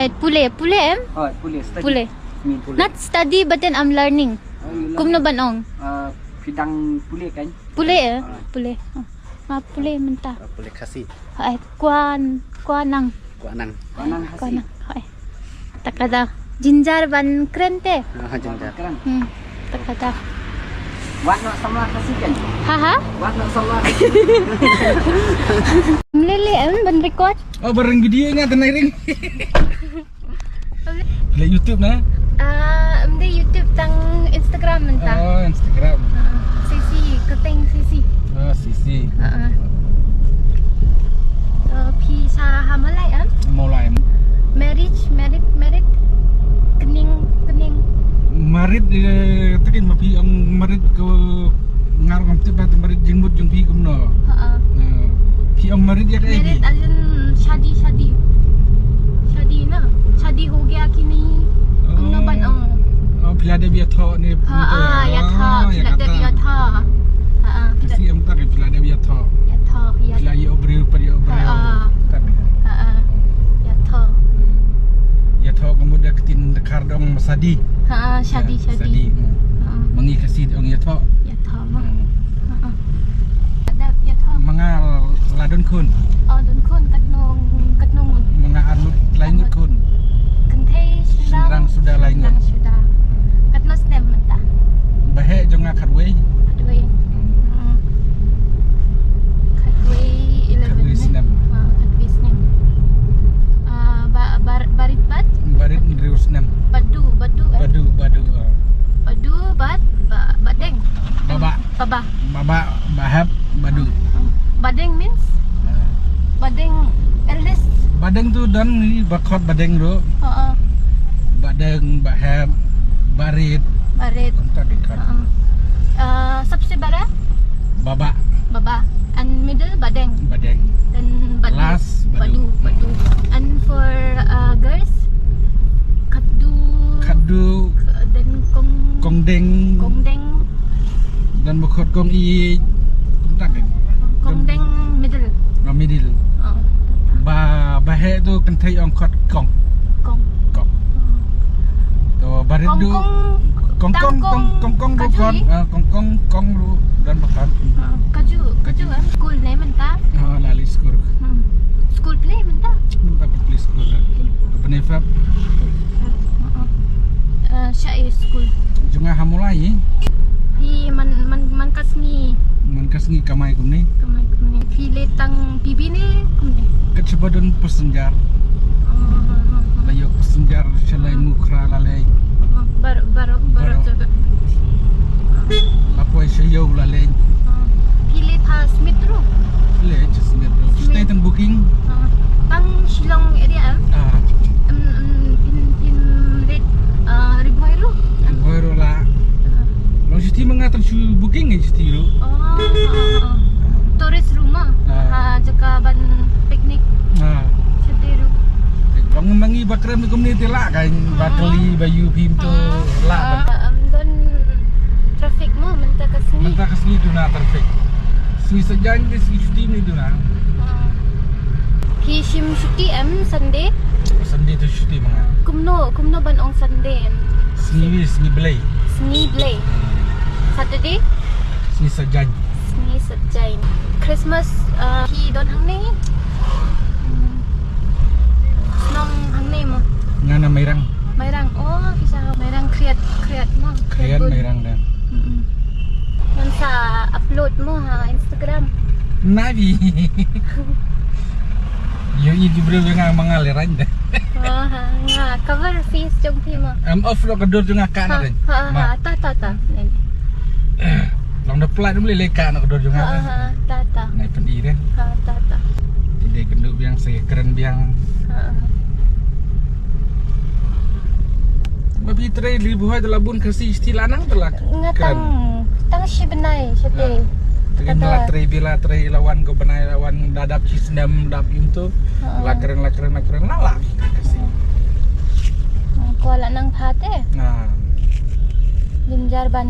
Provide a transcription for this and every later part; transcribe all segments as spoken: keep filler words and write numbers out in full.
Eh, pule, pule em? Oh, pule, study. Pule. Min pule. Not study, but then I'm learning. Oh, you learn. Kumno ban ong? Ah, phi dang pule kan? Pule eh? Ah. Pule. Oh. Ma pule mynta. Ah, pule Khasi. Hai, kwan, kwanang. Kwanang. Kwanang Khasi. Kwanang. Hai. Takada. Jynjar ban kren te. Ah, jynjar. Kren. Hmm. Takada. Wat no samla Khasi kan? Ha ha? Wat no samla Khasi. Mlele em ban record. Oh, bareng video nga tenai ring. Le YouTube na? Ah, em de YouTube tang Instagram mynta. Oh, Instagram. Ah, Sisi, kyrteng Sisi. Oh, Sisi. Ah, ah. Oh, phi sa ha Mawlai em? Mawlai. Marriage, married, married. Kning, kning. Married, eh, takin ma phi ong married ko ngar ngam tip ba married jingmut jong phi kumno. Ha, ah. Eh, phi ong married ïa kaei phi? Married as in shadi, shadi. Shadi na. Shadi ho gaya ki nahi. Kumno ban ong. Oh, phi la dep ïathoh ne. Ha, ah, ïathoh. Phi la dep ïathoh. Ha, ah, phi la dep ïathoh. Ïathoh, ïathoh. Phi la ïoh briew, phi la ïoh briew. Ha, ah. Ha, ah. Ïathoh. Ïathoh ka mut da ka ktien Dkhar dang shadi. Ha, shadi, shadi. Shadi. Ha. Ma ngi Khasi dang ïathoh. Ïathoh ma. Hmm. Ha, ha. Ada ïathoh. Ma nga la don khun. Oh, don khun katno, katno ngut? Ma nga ar ngut, lai ngut khun. Kynthei, shynrang, shynrang suda lai ngut. Shynrang suda. Katno snem mynta? Ba heh jong nga khatwei. Khatwei. Hmm. Hmm. Khatwei, eleven. Khatwei snem. Ah, khatwei snem. Ah, ba, bar-, barit bad? Barit hynriew snem. Badu, badu, eh? Badu, badu, ah. Badu bad, ba, badeng. Baba. Baba. Baba, bahap, badu. Badeng means? Ah. Badeng eldest. Badeng tu don hi ba khot badeng ruh. Ha, ah. Badeng, bahap, barit. Barit. Kumta ki khot. Ha, ah. Ah, sabse bada? Baba. Baba. And middle badeng. Badeng. Then badu. Last badu. Badu, badu. And for, uh, girls, khaddu. Khaddu. Then kong. Kongdeng. Kongdeng. Then ba khot kong i. Kumta kan. Kongdeng middle. Ah, middle. Oh. Ba, ba heh tu kynthei ong khot kong. Kong. Kong. Oh. To barit tu. Kong kong. Kong kong, kong kong ruh khot. Ah, kong kong, kong ruh don ba khot. Ah, kaju, kaju, eh? School ne mynta? Ah, la leit skul. Hmm. School phi leit mynta? Mynta phi leit skul. Phi leit fab. Ah, ah. Eh, sha i school. Jong nga ha Mawlai. Phi man, man, man ka sngi. Man ka sngi kamai kumne. Kamai kumne. Phi leit tang phi bun ne kumne? Kat shaba don passenger. Ah, ah, ah. La ïoh passenger sha lai Mukhra la leit. Ah, bar, bar, bar, bar. La poi sha ïew la leit. Ah. Phi leit ha Smit ruh? Leit sha Smit ruh. Smit. Stay tang booking. Ah. Tang Shillong area em? Ah. Em, em, phin, phin leit, ah, Ri Bhoi ruh? Ri Bhoi ruh la. Ah. Long shuti ma nga tang shu booking ngi shuti ruh. Oh, oh, oh. Tourist ruh ma? Ah. Ha, jaka ban picnic. Ah. Shuti ruh. Long ma ngi ba kren kumne te lah kan, ba kali, ba ïoh phim tu lah kan. Ah, em, don traffic mo mynta ka sngi? Mynta ka sngi duna traffic. Sngi Saitjaiñ te sngi shuti ne duna. Ah. Phi shim shuti em Sunday? Sunday tu shuti ma nga. Kumno, kumno ban ong Sunday em? Sngi wi, sngi Blei. Sngi Blei. Saturday? Sngi Saitjaiñ. Sngi Saitjaiñ. Christmas, uh, phi don hangne? Hmm. Shnong hangne mo? Nga na Mairang. Mairang. Oh, phi sha Mairang, Khriat, Khriat mo? Khriat, Khriatbun. Mairang da. Mm-mm. Ngan sa upload mo ha Instagram. Nabi. Ïohi ju briew nga ma nga le rang da. Oh, ha, nga cover face jong phi mo. Em, off lo ka dur jong nga ka na ring. Ha, ha, ha, ta, ta, ta. Long da plat mlei le ka na ka dur jong nga. Ha, ha, ta, ta. Nai pyni de. Ha, ta, ta. Te dei kynduh biang, sa kren biang. Ha. Ma phi trei Ri Bhoi te la bun Khasi shuti la nang te la kren. Nga tang, tang shi bnai shuti. Te la trei, phi la trei la wan ko bnai, la wan da dap shi snem dap ïum tu. Ha. La kren, la kren, la kren, la la Khasi. Ko la nang pha te. Na. Jynjar ban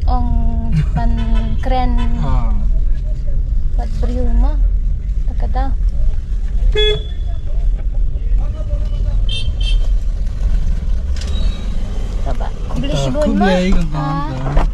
ong ban kren. Ha. Bad briew mo. Ta ka da. Khublei ka khon ka.